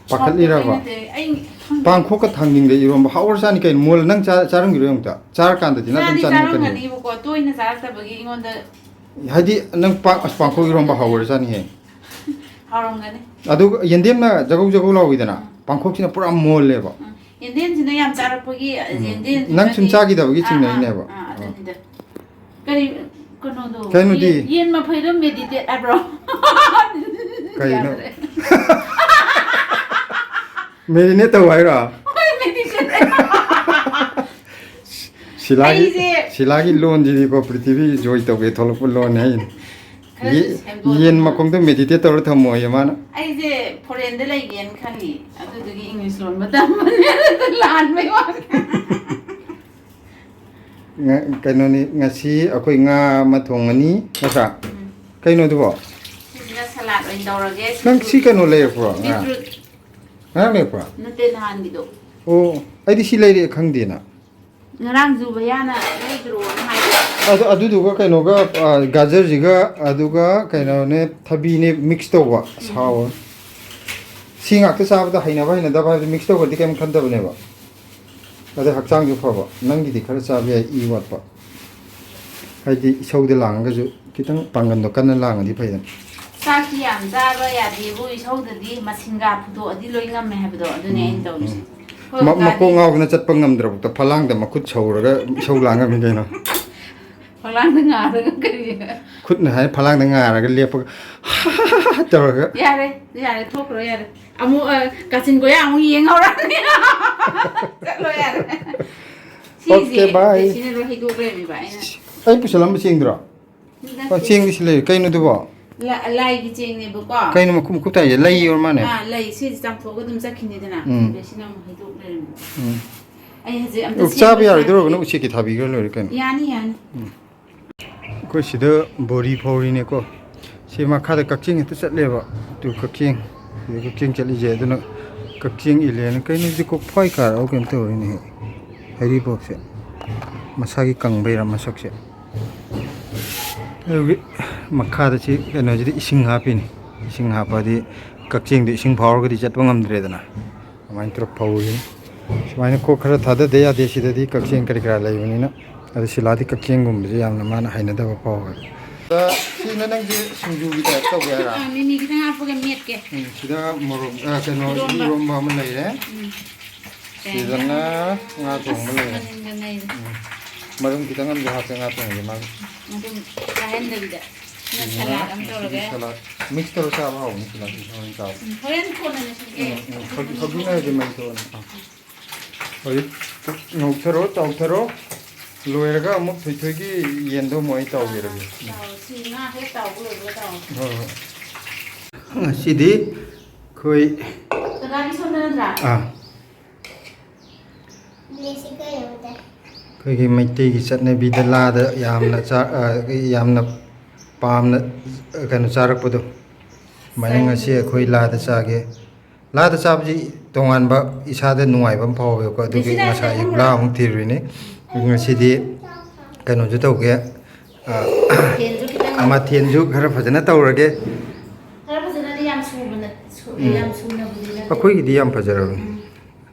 ꯄꯥꯈꯠꯂꯤꯔꯕ? ꯁꯥꯎꯠꯇ ꯅꯠꯇꯦ, ꯑꯩ ꯈꯪꯗꯦ꯫ ꯄꯥꯡꯈꯣꯛꯀ ꯊꯥꯡꯖꯤꯡꯒ ꯏꯔꯣꯝꯕ ꯍꯥꯎꯔꯖꯥꯠꯅꯤ ꯀꯩꯅꯣ, ꯃꯣꯜ꯫ ꯅꯪ ꯆꯥ-, ꯆꯥꯔꯝꯈꯤꯔꯣꯏ ꯑꯃꯨꯛꯇ? ꯆꯥꯔꯀꯥꯟꯗꯗꯤ ꯅꯪ ꯑꯗꯨꯝ ꯆꯥꯗꯤ ꯆꯥꯅꯤꯡꯉꯛꯀꯅꯤ꯫ ꯆꯥꯔꯝꯒꯅꯤꯕꯀꯣ, ꯇꯣꯏꯅ ꯆꯥꯔꯛꯇꯕꯒꯤ ꯑꯩꯉꯣꯟꯗ꯫ ꯍꯥꯏꯗꯤ ꯅꯪ ꯄꯥꯡ-, ꯑꯁ, ꯄꯥꯡꯈꯣꯛ ꯏꯔꯣꯝꯕ ꯍꯥꯎꯔꯖꯥꯠꯅꯤꯍꯦ꯫ ꯍꯥꯎꯔꯝꯒꯅꯤ꯫ ꯑꯗꯨꯒ ꯌꯦꯟꯗꯦꯝꯅ ꯖꯒꯧ ꯖꯒꯧ ꯂꯥꯎꯏꯗꯅ, ꯎꯝ꯫ ꯄꯥꯡꯈꯣꯛꯁꯤꯅ ꯄꯨꯔꯥ ꯃꯣꯜꯂꯦꯕ꯫ ꯎꯝ꯫ ꯌꯦꯟꯗꯦꯝꯁꯤꯅ ꯌꯥꯝ ꯆꯥꯔꯛꯄꯒꯤ, ꯎꯝ꯫ ꯌꯦꯟꯗꯦꯝꯁꯤꯅꯗꯤ ꯅꯪ ꯁꯨꯝ ꯆꯥꯈꯤꯗꯕꯒꯤ ꯑꯥ, ꯆꯤꯡꯅꯩꯅꯦꯕ꯫ ꯑꯥ, ꯑꯥ, ꯑꯗꯨꯅꯤꯗ꯫ ꯀꯔꯤ, ꯀꯩꯅꯣꯗꯣ, ꯀꯩꯅꯣꯗꯤ? ꯌꯦꯟ, ꯌꯦꯟ ꯃꯐꯩꯗꯣ meditate ꯍꯥꯏꯕ꯭ꯔꯣ? ꯀꯩꯅꯣ? ꯌꯥꯗ꯭ꯔꯦ꯫ Marinate ꯇꯧ ꯍꯥꯏꯔꯣ? ꯍꯣꯏ, meditate꯫ ꯁꯤꯂꯥꯒꯤ, ꯑꯩꯁꯦ ꯁꯤꯂꯥꯒꯤ ꯂꯣꯟꯁꯤꯗꯤꯀꯣ, ꯄ꯭ꯔꯤꯊꯤꯕꯤ joy ꯇꯧꯒꯦ ꯊꯣꯛꯂꯛꯄ ꯂꯣꯟꯅꯦ ꯍꯥꯏꯅꯤ꯫ ꯈꯔꯁꯨ ꯌꯦ-, ꯁꯦꯝꯗꯣꯛꯑꯣ꯫ ꯌꯦꯟ ꯃꯈꯣꯡꯗꯣ meditate ꯇꯧꯔ ꯊꯝꯃꯣꯌꯦ ꯃꯥꯅ꯫ ꯑꯩꯁꯦ foreign ꯗ ꯂꯩꯒꯦꯅ ꯈꯜꯂꯤ, ꯑꯗꯨꯗꯨꯒꯤ English ꯂꯣꯟꯕ ꯇꯝꯕꯅꯦ, ꯑꯗꯨꯗ ꯂꯥꯟꯕꯩ ꯋꯥꯅꯤ꯫ ꯉ-, ꯀꯩꯅꯣꯅꯤ, ꯉꯁꯤ ꯑꯩꯈꯣꯏ ꯉꯥ ꯑꯃ ꯊꯣꯡꯉꯅꯤ, ꯅꯠꯇ꯭ꯔꯥ? ꯎꯝ꯫ ꯀꯩꯅꯣꯗꯨꯕꯣ? ꯁꯤꯁꯤꯅ salad ꯑꯣꯏꯅ ꯇꯧꯔꯒꯦ꯫ ꯅꯪ ꯁꯤ ꯀꯩꯅꯣ ꯂꯩꯔꯛꯄ꯭ꯔꯣ, ꯉꯔꯥꯡ? Beetroot꯫ ꯉꯔꯥꯡ ꯂꯩꯔꯛꯄ꯭ꯔꯣ? ꯅꯠꯇꯦ, ꯅꯍꯥꯟꯒꯤꯗꯣ꯫ ꯑꯣ, ꯑꯩꯗꯤ ꯁꯤ ꯂꯩꯔꯛꯑꯦ ꯈꯪꯗꯦꯅ꯫ ꯉꯔꯥꯡꯁꯨ ꯚꯩꯌꯥꯅ ꯂꯩꯗ꯭ꯔꯣꯅ ꯍꯥꯏꯕ꯫ ꯑꯗꯨ, ꯑꯗꯨꯗꯨꯒ ꯀꯩꯅꯣꯒ, ꯑ, ꯒꯥꯖꯔꯁꯤꯒ, ꯑꯗꯨꯒ ꯀꯩꯅꯣꯅꯦ, ꯊꯕꯤꯅꯦ mix ꯇꯧꯕ꯫ ꯎꯝ꯫ ꯁꯥꯎ-, ꯁꯤ ꯉꯥꯛꯇ ꯆꯥꯕꯗ ꯍꯩꯅꯕ ꯍꯩꯅꯗꯕ ꯍꯥꯏꯕꯗꯤ mix ꯇꯧꯈ꯭ꯔꯗꯤ ꯀꯩꯝ ꯈꯟꯗꯕꯅꯦꯕ꯫ ꯑꯗꯩ ꯍꯛꯆꯥꯡꯁꯨ ꯐꯕ꯫ ꯅꯪꯒꯤꯗꯤ ꯈꯔ ꯆꯥꯕ ꯌꯥꯏ, ꯏ ꯋꯥꯠꯄ꯫ ꯍꯥꯏꯗꯤ ꯏꯁꯧꯗ ꯂꯥꯡꯉꯒꯁꯨ ꯈꯤꯇꯪ ꯄꯥꯡꯒꯟꯗꯣ ꯀꯟꯅ ꯂꯥꯡꯉꯗꯤ ꯐꯩꯗꯅ꯫ ꯆꯥꯛꯇꯤ ꯌꯥꯝ ꯆꯥꯕ ꯌꯥꯗꯦꯕꯨ, ꯏꯁꯧꯗꯗꯤ ꯃꯁꯤꯡꯒꯥ ꯐꯨꯗꯣꯛꯑꯗꯤ ꯂꯣꯏ ꯉꯝꯃꯦ ꯍꯥꯏꯕꯗꯣ, ꯑꯗꯨꯅꯦ ꯑꯩꯅ ꯇꯧꯔꯤꯁꯦ꯫ ꯎꯝ꯫ ꯑꯩꯈꯣꯏ ꯃ-, ꯀꯀꯥꯗꯤ ꯃꯀꯣꯛ ꯉꯥꯎꯗꯅ ꯆꯠꯄ ꯉꯝꯗ꯭ꯔꯕꯛꯇ ꯐꯂꯥꯡꯗ ꯃꯈꯨꯠ ꯁꯧꯔꯒ ꯏꯁꯧ ꯂꯥꯡꯉꯝꯃꯤ ꯀꯩꯅꯣ꯫ ꯐꯂꯥꯡꯗ ꯉꯥꯔꯒ ꯀꯔꯤ? ꯈꯨꯠꯅ ꯍꯥꯏ ꯐꯂꯥꯡꯗ ꯉꯥꯔꯒ ꯂꯦꯞꯄꯒ ꯇꯧꯔꯒ꯫ ꯌꯥꯔꯦ, ꯌꯥꯔꯦ, ꯊꯣꯛꯈ꯭ꯔꯣ, ꯌꯥꯔꯦ꯫ ꯑꯃꯨꯛ, ꯑ, ꯀꯥꯆꯤꯟ ꯀꯣꯏꯌꯥ ꯑꯃꯨꯛ ꯌꯦꯡ ꯍꯧꯔꯛꯑꯅꯤ꯫ ꯆꯠꯂꯣ, ꯌꯥꯔꯦ꯫ ꯁꯤꯁꯦ OK, bye꯫ ꯖꯦꯁꯤꯅ ꯂꯣꯏ ꯍꯩꯗꯣꯛꯈ꯭ꯔꯦꯕ ꯑꯩꯅ꯫ ꯑꯩ ꯄꯨꯁꯜꯂꯝꯕ ꯆꯦꯡꯗꯨꯔꯣ? ꯅꯠꯇꯦ, ꯑ, ꯆꯦꯡꯗꯤ ꯁꯤ ꯂꯩꯔꯦ꯫ ꯀꯩꯅꯣ ꯑꯗꯨꯕꯣ? ꯂ-, ꯂꯥꯏꯒꯤ ꯆꯦꯡꯅꯦꯕꯀꯣ꯫ ꯀꯩꯅꯣ ꯃꯀꯨꯞ ꯃꯀꯨꯞ ꯇꯥꯏꯁꯦ? ꯂꯩ ꯑꯣꯏꯔ ꯃꯥꯅꯦ꯫ ꯑꯥ, ꯂꯩ꯫ ꯁꯤꯁꯦ ꯆꯥꯝꯊꯣꯛꯑꯒ ꯑꯗꯨꯝ ꯆꯠꯈꯤꯅꯤꯗꯅ꯫ ꯎꯝ꯫ ꯑꯗꯩ ꯁꯤꯅ ꯑꯃꯨꯛ ꯍꯩꯗꯣꯛ ꯂꯩꯔꯝꯃꯦ꯫ ꯎꯝ꯫ ꯑꯩ ꯍꯧꯖꯤꯛ ꯑꯝꯇ ꯎ, ꯆꯥꯕ ꯁꯦꯝꯕ ꯌꯥꯔꯣꯏꯗꯧꯔꯒꯅ ꯁꯥꯟꯅꯒꯦ꯫ ꯎꯆꯦꯛꯀꯤ ꯊꯥꯕꯤꯈ꯭ꯔ ꯂꯣꯏꯔꯦ ꯀꯩꯅꯣ꯫ ꯌꯥꯅꯤ, ꯌꯥꯅꯤ꯫ ꯎꯝ꯫ ꯑꯩꯈꯣꯏ ꯁꯤꯗ ꯕꯣꯔꯤ ꯐꯧꯔꯤꯅꯦꯀꯣ꯫ ꯁꯤ ꯃꯈꯥꯗ ꯀꯛꯆꯤꯡ ꯍꯦꯛꯇ ꯆꯠꯂꯦꯕ꯫ ꯇꯨ ꯀꯛꯆꯤꯡ꯫ ꯁꯤꯗ ꯀꯛꯆꯤꯡ ꯆꯠꯂꯤꯁꯦ꯫ ꯑꯗꯨꯅ ꯀꯛꯆꯤꯡ ꯏꯜꯂꯦꯅ꯫ ꯀꯩꯅꯣꯁꯦ ꯀꯣꯛꯐꯥꯏ ꯀꯥꯔꯛꯑꯕ ꯀꯩꯅꯣ ꯇꯧꯔꯤꯅꯦꯍꯦ꯫ ꯍꯩꯔꯤꯕꯣꯞꯁꯦ꯫ ꯃꯁꯥꯒꯤ ꯀꯪꯕꯩꯔꯥ ꯃꯁꯛꯁꯦ꯫ ꯑꯗꯨꯒꯤ ꯃꯈꯥꯗ ꯁꯤ ꯀꯩꯅꯣꯁꯤꯗ ꯏꯁꯤꯡ ꯍꯥꯞꯄꯤꯅꯤ꯫ ꯏꯁꯤꯡ ꯍꯥꯞꯄꯗꯤ ꯀꯛꯆꯤꯡꯗ ꯏꯁꯤꯡ ꯐꯥꯎꯔꯒꯗꯤ ꯆꯠꯄ ꯉꯝꯗ꯭ꯔꯦꯗꯅ꯫ ꯑꯗꯨꯃꯥꯏꯅ ꯇꯧꯔ ꯐꯧꯔꯤꯅꯤ꯫ ꯁꯨꯃꯥꯏꯅ ꯀꯣꯛ ꯈꯔ ꯊꯥꯗꯗ ꯌꯥꯗꯦ꯫ ꯁꯤꯗꯗꯤ ꯀꯛꯆꯤꯡ ꯀꯔꯤ ꯀꯔꯥ ꯂꯩꯕꯅꯤꯅ꯫ ꯑꯗꯣ ꯁꯤꯂꯥꯗꯤ ꯀꯛꯆꯤꯡꯒꯨꯝꯕꯁꯦ ꯌꯥꯝꯅ ꯃꯥꯅ ꯍꯩꯅꯗꯕ ꯐꯥꯎꯋꯦ꯫ ꯑ, ꯁꯤꯅ ꯅꯪꯁꯦ ꯁꯤꯡꯖꯨꯒꯤ ꯇꯥꯏꯞ ꯇꯧꯒꯦ ꯍꯥꯏꯔꯣ? ꯑ, ꯃꯤꯃꯤ ꯈꯤꯇꯪ ꯍꯥꯞꯄꯒ ꯃꯦꯠꯀꯦ꯫ ꯎꯝ, ꯁꯤꯗ ꯃꯣꯔꯣꯛ, ꯑ, ꯀꯩꯅꯣ, ꯏꯔꯣꯝꯕ꯫ ꯏꯔꯣꯝꯕ ꯑꯃ ꯂꯩꯔꯦ꯫ ꯎꯝ꯫ ꯁꯤꯗꯅ ꯉꯥ ꯊꯣꯡꯕ ꯑꯁ, ꯂꯩꯔꯦ꯫ ꯃꯅꯤꯟꯒ ꯅꯩꯔꯦ꯫ ꯎꯝ꯫ ꯃꯔꯨꯝ ꯈꯤꯇꯪ ꯑꯃꯗꯤ ꯍꯥꯞꯄꯦ ꯉꯥ ꯊꯣꯡꯕꯗ ꯃꯥꯒꯤ꯫ ꯑꯗꯨꯝ ꯀꯥꯏꯍꯟꯗꯕꯤꯗ꯫ ꯁꯤꯅ ꯁꯤꯅ ꯁꯂꯥꯗ ꯑꯃ ꯇꯧꯔꯒꯦ꯫ ꯁꯂꯥꯗ ꯃꯤꯛꯁ ꯇꯧꯔ ꯆꯥꯕ ꯍꯥꯎꯕꯅꯤ ꯁꯂꯥꯗ ꯍꯣꯔꯦꯟ ꯆꯥꯕ꯫ ꯎꯝ, ꯍꯣꯔꯦꯟ ꯀꯣꯟꯅ ꯂꯣꯏꯁꯤꯟꯒꯦ꯫ ꯎꯝ, ꯎꯝ꯫ ꯍꯧꯖꯤꯛ, ꯍꯧꯖꯤꯛꯅ ꯍꯥꯏꯗꯤ ꯃꯩ ꯊꯣꯛꯑꯅꯤ꯫ ꯑꯥ꯫ ꯍꯧꯖꯤꯛ ꯉꯧꯊꯔꯣ, ꯇꯥꯎꯊꯔꯣ꯫ ꯂꯣꯏꯔꯒ ꯑꯃꯨꯛ ꯊꯣꯏꯊꯣꯏꯒꯤ ꯌꯦꯟꯗꯣ ꯑꯃꯨꯛ ꯑꯩ ꯇꯥꯎꯕꯤꯔꯒꯦ꯫ ꯑꯥ, ꯇꯥꯎ꯫ ꯁꯤ ꯉꯥ ꯍꯦꯛ ꯇꯥꯎꯕ ꯂꯣꯏꯕꯒ ꯇꯥꯎ꯫ ꯍꯣꯏ, ꯍꯣꯏ꯫ ꯉꯁꯤꯗꯤ ꯑꯩꯈꯣꯏ ꯗꯗꯥꯒꯤ ꯁꯣꯝꯗ ꯅꯠꯇ꯭ꯔꯥ? ꯑꯥ꯫ ꯑꯩꯈꯣꯏꯒꯤ ꯃꯩꯇꯩꯒꯤ ꯆꯠꯅꯕꯤꯗ ꯂꯥꯗ ꯌꯥꯝꯅ ꯆꯥ-, ꯑ, ꯌꯥꯝꯅ ꯄꯥꯝꯅ, ꯑ, ꯀꯩꯅꯣ ꯆꯥꯔꯛꯄꯗꯣ꯫ ꯁꯨꯃꯥꯏꯅ ꯉꯁꯤ ꯑꯩꯈꯣꯏ ꯂꯥꯗ ꯆꯥꯒꯦ꯫ ꯂꯥꯗ ꯆꯥꯕꯁꯤ ꯇꯣꯉꯥꯟꯕ ꯏꯁꯥꯗ ꯅꯨꯡꯉꯥꯏꯕ ꯑꯃ ꯐꯥꯎꯋꯦꯕꯀꯣ꯫ ꯑꯗꯨꯒꯤ ꯉꯁꯥꯏ ꯑꯌꯨꯛ ꯂꯥ ꯑꯃꯨꯛ ꯊꯤꯔꯨꯏꯅꯤ꯫ ꯉꯁꯤꯗꯤ ꯀꯩꯅꯣꯁꯨ ꯇꯧꯒꯦ, ꯑ, ꯃꯊꯦꯜꯁꯨ ꯈꯤꯇꯪ ꯃꯊꯦꯜꯁꯨ ꯈꯔ ꯐꯖꯅ ꯇꯧꯔꯒꯦ꯫ ꯈꯔ ꯐꯖꯅꯗꯤ ꯌꯥꯝ ꯁꯨꯕ ꯅꯠ-, ꯁꯨ-, ꯎꯝ꯫ ꯌꯥꯝ ꯁꯨꯅꯕꯨꯗꯤ ꯅꯠꯇꯦ꯫ ꯑꯩꯈꯣꯏꯒꯤꯗꯤ ꯌꯥꯝ ꯐꯖꯔꯕꯅꯤ꯫ ꯎꯝ꯫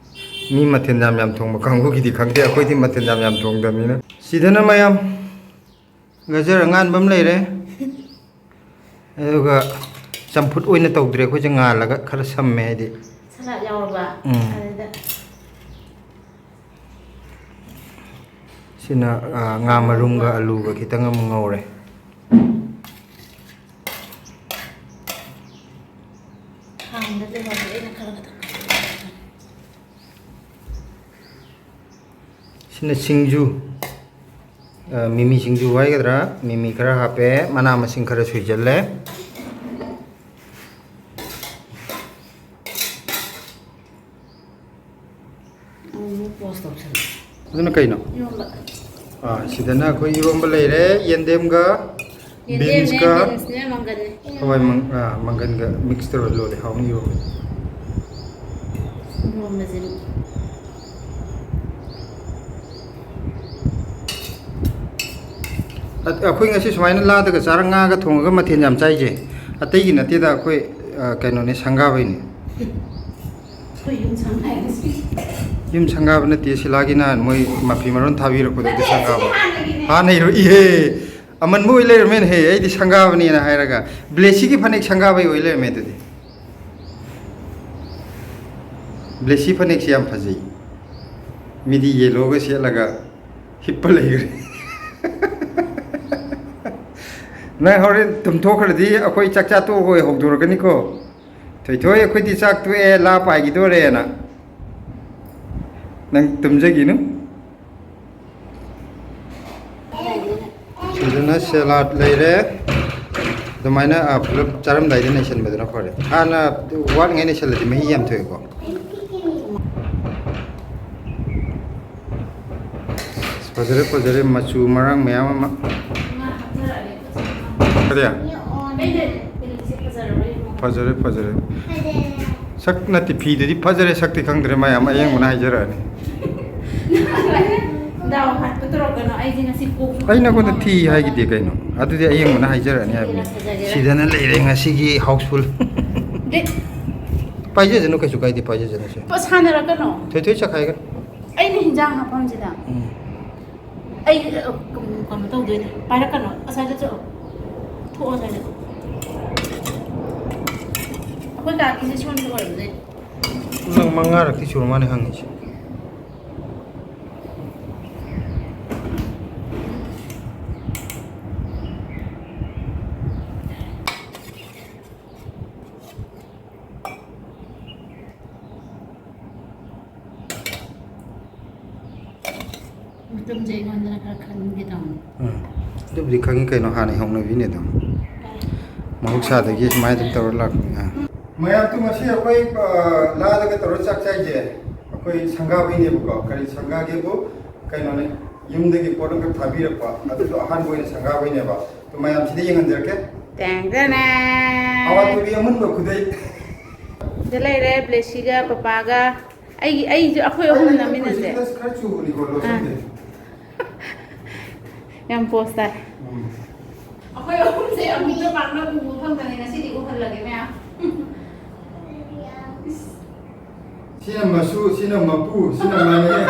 ꯃꯤ ꯃꯊꯦꯜ ꯌꯥꯝ ꯌꯥꯝ ꯊꯣꯡꯕ ꯀꯥꯡꯕꯨꯒꯤꯗꯤ ꯈꯪꯗꯦ, ꯑꯩꯈꯣꯏꯗꯤ ꯃꯊꯦꯜ ꯌꯥꯝ ꯌꯥꯝ ꯊꯣꯡꯗꯕꯅꯤꯅ꯫ ꯁꯤꯗꯅ ꯃꯌꯥꯝ ꯒꯖꯔ ꯑꯉꯥꯟꯕ ꯑꯃ ꯂꯩꯔꯦ꯫ ꯑꯗꯨꯒ ꯆꯝꯐꯨꯠ ꯑꯣꯏꯅ ꯇꯧꯗ꯭ꯔꯦ, ꯑꯩꯈꯣꯏꯁꯦ ꯉꯥꯜꯂꯒ ꯈꯔ ꯁꯝꯃꯦ ꯍꯥꯏꯗꯤ꯫ ꯁꯂꯥꯗ ꯌꯥꯎꯔꯕ? ꯎꯝ꯫ ꯑꯗꯨꯗ ꯁꯤꯅ, ꯑ, ꯉꯥ ꯃꯔꯨꯝꯒ ꯑꯂꯨꯒ ꯈꯤꯇꯪ ꯑꯃ ꯉꯧꯔꯦ꯫ ꯈꯥꯡꯗ ꯂꯩꯍꯧꯔꯦ, ꯑꯩꯅ ꯈꯔ ꯈꯛꯇꯪ ꯀꯛꯊꯠꯂꯦ꯫ ꯁꯤꯅ ꯁꯤꯡꯖꯨ꯫ ꯑ, ꯃꯤꯃꯤ ꯁꯤꯡꯖꯨ ꯍꯥꯏꯒꯗ꯭ꯔꯥ, ꯃꯤꯃꯤ ꯈꯔ ꯍꯥꯞꯄꯦ, ꯃꯅꯥ ꯃꯁꯤꯡ ꯈꯔ ꯁꯣꯏꯖꯜꯂꯦ꯫ ꯑꯃꯨꯛ ꯄꯣꯁ ꯇꯧꯁꯜꯂꯦ꯫ ꯑꯗꯨꯅ ꯀꯩꯅꯣ? ꯏꯔꯣꯝꯕ꯫ ꯑꯥ, ꯁꯤꯗꯅ ꯑꯩꯈꯣꯏ ꯏꯔꯣꯝꯕ ꯂꯩꯔꯦ, ꯌꯦꯟꯗꯦꯝꯒ, ꯌꯦꯟꯗꯦꯝꯅꯦ, ꯕꯤꯟꯁꯀ, ꯕꯤꯟꯁꯅꯦ, ꯃꯪꯒꯟꯅꯦ꯫ ꯍꯋꯥꯏ ꯃꯪ-, ꯑꯥ, ꯃꯪꯒꯟꯒ ꯃꯤꯛꯁ ꯇꯧꯔ ꯂꯣꯜꯂꯦ, ꯍꯥꯎꯅꯤ ꯏꯔꯣꯝꯕ꯫ ꯏꯔꯣꯝꯕꯁꯦ꯫ ꯑ-, ꯑꯩꯈꯣꯏ ꯉꯁꯤ ꯁꯨꯃꯥꯏꯅ ꯂꯥꯗꯒ ꯆꯥꯔ ꯉꯥꯒ ꯊꯣꯡꯉꯒ ꯃꯊꯦꯜ ꯌꯥꯝ ꯆꯥꯏꯁꯦ ꯑꯇꯩꯒꯤ ꯅꯠꯇꯦꯗ, ꯑꯩꯈꯣꯏ, ꯑ, ꯀꯩꯅꯣꯅꯦ, ꯁꯪꯒꯥꯕꯩꯅꯦ꯫ ꯑꯩꯈꯣꯏ ꯌꯨꯝ ꯁꯪꯒꯥꯏ ꯉꯁꯤ꯫ ꯌꯨꯝ ꯁꯪꯒꯥꯕ ꯅꯠꯇꯦ, ꯁꯤꯂꯥꯒꯤ ꯅꯍꯥꯟ ꯃꯣꯏ ꯃꯐꯤ ꯃꯔꯣꯟ ꯊꯥꯕꯤꯔꯛꯄꯗꯣ ꯑꯗꯨ ꯅꯠꯇꯦ, ꯁꯪꯒꯥꯕ꯫ ꯁꯤ ꯍꯥꯟꯅꯒꯤꯅꯦ꯫ ꯍꯥꯟꯅꯩꯔꯣ? ꯏꯍꯦ! ꯑꯃꯟꯕ ꯑꯣꯏ ꯂꯩꯔꯝꯃꯦꯅꯦꯍꯦ, ꯑꯩꯗꯤ ꯁꯪꯒꯥꯕꯅꯦꯅ ꯍꯥꯏꯔꯒ꯫ ꯕ꯭ꯂꯦꯁꯤꯒꯤ ꯐꯅꯦꯛ ꯁꯪꯒꯥꯕꯩ ꯑꯣꯏ ꯂꯩꯔꯝꯃꯦ ꯑꯗꯨꯗꯤ꯫ ꯕ꯭ꯂꯦꯁꯤ ꯐꯅꯦꯛꯁꯤ ꯌꯥꯝ ꯐꯖꯩ꯫ ꯃꯤꯗꯤ ꯌꯦꯂꯣꯒ ꯁꯦꯠꯂꯒ ꯍꯤꯞꯄ ꯂꯩꯈ꯭ꯔꯦ꯫ ꯅꯪ ꯍꯣꯔꯦꯟ ꯇꯨꯝꯊꯣꯛꯈ꯭ꯔꯗꯤ ꯑꯩꯈꯣꯏ ꯆꯥꯛ ꯆꯥ ꯇꯣꯛꯑꯒ ꯑꯣꯏ ꯍꯧꯗꯣꯔꯛꯀꯅꯤꯀꯣ꯫ "ꯊꯣꯏꯊꯣꯏ, ꯑꯩꯈꯣꯏꯗꯤ ꯆꯥꯛ ꯇꯣꯛꯑꯦ, ꯂꯥ ꯄꯥꯏꯈꯤꯗꯣꯔꯦꯅ"꯫ ꯅꯪ ꯇꯨꯝꯖꯈꯤꯅꯨ꯫ ꯁꯤꯗꯅ ꯁꯦꯂꯥꯠ ꯂꯩꯔꯦ꯫ ꯑꯗꯨꯃꯥꯏꯅ, ꯑ, ꯄꯨꯂꯞ ꯆꯥꯔꯝꯗꯥꯏꯗ ꯅꯩꯁꯟꯕꯗꯨꯅ ꯐꯔꯦ꯫ ꯍꯥꯟꯅ ꯋꯥꯠꯂꯤꯉꯩ ꯅꯩꯁꯜꯂꯗꯤ ꯃꯍꯤ ꯌꯥꯝ ꯊꯣꯛꯑꯦꯀꯣ꯫ ꯐꯖꯔꯦ, ꯐꯖꯔꯦ, ꯃꯆꯨ ꯃꯔꯥꯡ ꯃꯌꯥꯝ ꯑꯃ꯫ ꯀꯔꯤ? ꯐꯖꯔꯦ, ꯐꯖꯔꯦ꯫ ꯁꯛ ꯅꯠꯇꯦ, ꯐꯤꯗꯨꯗꯤ ꯐꯖꯔꯦ, ꯁꯛꯇꯤ ꯈꯪꯗ꯭ꯔꯦ, ꯃꯌꯥꯝ ꯑꯌꯦꯡꯕꯅ ꯍꯥꯏꯖꯔꯛꯑꯅꯤ꯫ ꯗꯥꯎ ꯍꯥꯠꯄ ꯇꯧꯔꯛꯀꯅꯣ, ꯑꯩꯗꯤ ꯉꯁꯤ ꯀꯣꯛꯁꯨ ꯑꯩ ꯅꯉꯣꯟꯗ ꯊꯤ ꯍꯥꯏꯈꯤꯗꯦ ꯀꯩꯅꯣ? ꯑꯗꯨꯗꯤ ꯑꯌꯦꯡꯕꯅ ꯍꯥꯏꯖꯔꯛꯑꯅꯤ ꯍꯥꯏꯕꯅꯤ꯫ ꯐꯖꯔꯦ꯫ ꯁꯤꯗꯅ ꯂꯩꯔꯦ ꯉꯁꯤꯒꯤ ꯍꯥꯎꯁꯐꯨꯜ꯫ ꯗꯦ- ꯄꯥꯏꯖꯁꯅꯨ, ꯀꯩꯁꯨ ꯀꯥꯏꯗꯦ, ꯄꯥꯏꯖꯁꯅꯨꯁꯦ꯫ ꯄꯣ-, ꯁꯥꯟꯅꯔꯛꯀꯅꯣ꯫ ꯊꯣꯏꯊꯣꯏ ꯆꯈꯥꯏꯒꯅꯨ꯫ ꯑꯩꯅ ꯍꯤꯟꯖꯥꯡ ꯍꯥꯞꯐꯝꯁꯤꯗ꯫ ꯎꯝ꯫ ꯑꯩ, ꯑ, ꯀꯩꯅꯣ ꯇꯧꯗꯣꯏꯅꯦ꯫ ꯄꯥꯏꯔꯛꯀꯅꯣ꯫ ꯑꯁ꯭ꯋꯥꯏꯗ ꯆꯠꯂꯣ꯫ ꯊꯣꯛꯑꯣ ꯑꯁ꯭ꯋꯥꯏꯗ꯫ ꯑꯩꯈꯣꯏ ꯀꯥꯒꯤꯁꯦ ꯁꯣꯝꯗ ꯑꯣꯏꯔꯝꯗꯣꯏꯅꯦ꯫ ꯅꯪ ꯃꯉꯥꯔꯛꯇꯤ ꯁꯨꯔ ꯃꯥꯅꯦ ꯍꯪꯉꯤꯁꯦ꯫ ꯑꯗꯨꯝꯁꯦ ꯑꯩꯉꯣꯟꯗꯅ ꯈꯔ ꯈꯪꯒꯦ ꯇꯧꯅꯤ꯫ ꯎꯝ꯫ ꯑꯗꯨꯕꯨꯗꯤ ꯈꯪꯉꯤ ꯀꯩꯅꯣ, ꯍꯥꯟꯅꯩ ꯍꯧꯅꯕꯤꯅꯦ ꯑꯗꯨꯝ꯫ ꯃꯍꯧꯁꯥꯗꯒꯤ ꯁꯨꯃꯥꯏꯅ ꯑꯗꯨꯝ ꯇꯧꯔ ꯂꯥꯛꯄꯅꯤ꯫ ꯑꯥ꯫ ꯃꯌꯥꯝ ꯇꯨ ꯉꯁꯤ ꯑꯩꯈꯣꯏ, ꯑ, ꯂꯥꯗꯒ ꯇꯧꯔ ꯆꯥꯛ ꯆꯥꯏꯁꯦ ꯑꯩꯈꯣꯏ ꯁꯪꯒꯥꯕꯩꯅꯦꯕꯀꯣ꯫ ꯀꯔꯤ ꯁꯪꯒꯥꯒꯦꯕꯨ? ꯀꯩꯅꯣꯅꯦ, ꯌꯨꯝꯗꯒꯤ ꯄꯣꯠ ꯑꯃꯈꯛ ꯊꯥꯕꯤꯔꯛꯄ, ꯑꯗꯨꯗꯣ ꯑꯍꯥꯟꯕ ꯑꯣꯏꯅ ꯁꯪꯒꯥꯕꯩꯅꯦꯕ꯫ ꯑꯗꯨ ꯃꯌꯥꯝ ꯁꯤꯗ ꯌꯦꯡꯍꯟꯖꯔꯛꯀꯦ꯫ ꯇꯦꯡ ꯇꯦꯡ꯫ ꯑꯋꯥꯊꯕꯤ ꯑꯃꯨꯟꯕ ꯈꯨꯗꯩ꯫ ꯁꯤꯗ ꯂꯩꯔꯦ ꯕ꯭ꯂꯦꯁꯤꯒ ꯄꯄꯥꯒ꯫ ꯑꯩꯒꯤ, ꯑꯩꯁꯨ, ꯑꯩꯈꯣꯏ ꯑꯍꯨꯝ ꯅꯝꯃꯤꯟꯅꯁꯦ꯫ ꯈꯔ ꯆꯨꯕꯅꯤꯀꯣ ꯂꯣꯁꯟꯗꯤ꯫ ꯌꯥꯝ ꯄꯣꯁ ꯇꯥꯏ꯫ ꯎꯝ꯫ ꯑꯩꯈꯣꯏ ꯑꯍꯨꯝꯁꯦ ꯑꯃꯨꯛꯇ ꯄꯥꯛꯅ ꯎꯕ ꯐꯪꯗꯕꯅꯦ, ꯉꯁꯤꯗꯤ ꯎꯍꯜꯂꯒꯦ ꯃꯌꯥꯝ꯫ ꯁꯤꯅ ꯃꯁꯨ, ꯁꯤꯅ ꯃꯄꯨ, ꯁꯤꯅ ꯃꯅꯦ꯫